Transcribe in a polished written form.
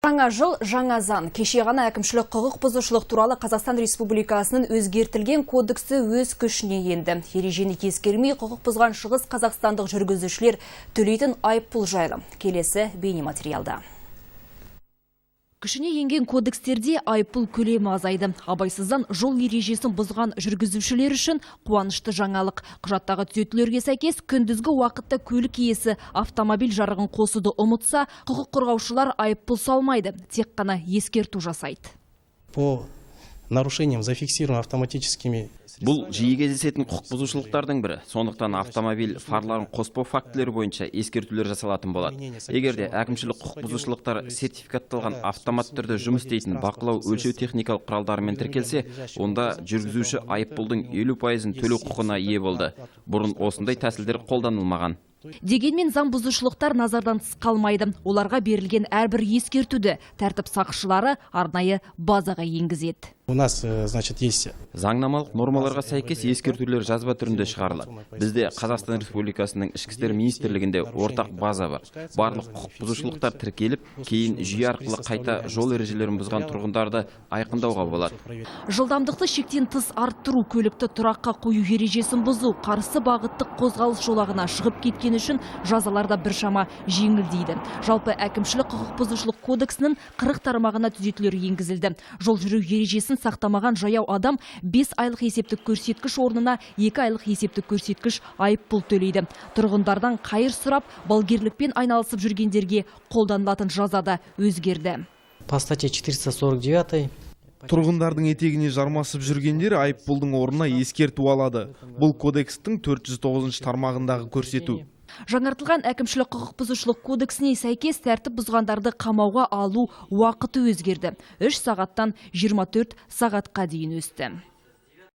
Жаңа жыл, жаңа заң. Кеше ғана әкімшілік құқық бұзушылық туралы Қазақстан Республикасының өзгертілген кодексі өз күшіне енді. Ережені ескермей құқық бұзған шығыс қазақстандық жүргізушілер төлейтін айыппұл жайлы. Келесі бейнематериалда. Күшіне енген кодекстерде айыппұл көлемі азайды. Абайсыздан жол ережесін бұзған жүргізушілер үшін қуанышты жаңалық. Құжаттағы түзетулерге сәйкес, күндізгі уақытта көлік иесі автомобиль жарығын қосуды ұмытса, құқық қорғаушылар айыппұл салмайды, тек қана ескерту жасайды. По нарушениям, зафиксированным автоматическими Бұл жиі кездесетін құқық бұзушылықтардың бірі. Сондықтан автомобиль фарларын қоспау фактілері бойынша ескертулер жасалатын болады. Егер де әкімшілік құқық бұзушылықтар сертификатталған, автоматты түрде жұмыс істейтін бақылау өлшеу техникалық құралдарымен тіркелсе, онда жүргізуші айыппұлдың 50%-ын төлеу құқығына ие болды. Бұрын осындай тәсілдер қолданылмаған. Дегенмен заң бұзушылықтар назардан тыс қалмайды. Оларға берілген әрбір ескертуді тәртіп сақшылары арнайы базаға енгізеді. У нас, значит, есть Заңнамалық нормаларға сәйкес, ескертулер жазба түрінде шығарылады. Бізде, Қазақстан Республикасының Ішкі істер министрлігінде, ортақ база бар. Барлық құқық бұзушылықтар тіркеліп, кейін жүйе арқылы қайта жол ережелерін бұзған тұрғындарды айқындауға болады. Жылдамдықты шектен тыс арттыру, көлікті тұраққа қою ережесін бұзу, қарсы бағыттық қозғалыс жолағына шығып кеткен үшін жазалар да біршама жеңілдейді. Жалпы, әкімшілік құқық бұзушылық кодексінің 40 тармағына түзетулер енгізілді. Жол жүру ережесін сақтамаған жаяу адам 5 айлық есептік көрсеткіш орнына 2 айлық есептік көрсеткіш айыппұл төлейді. Тұрғындардан қайыр сұрап, балгерлікпен айналысып жүргендерге қолданылатын жаза да өзгерді. По статье 449 Тұрғындардың етегіне жармасып жүргендер айыппұлдың орнына ескерту алады. Бұл кодекстің 409 тармағындағы көрсету. Жаңартылған әкімшілік құқық бұзушылық кодексіне сәйкес, тәртіп бұзғандарды қамауға алу уақыты өзгерді. 3 сағаттан 24 сағатқа дейін өсті.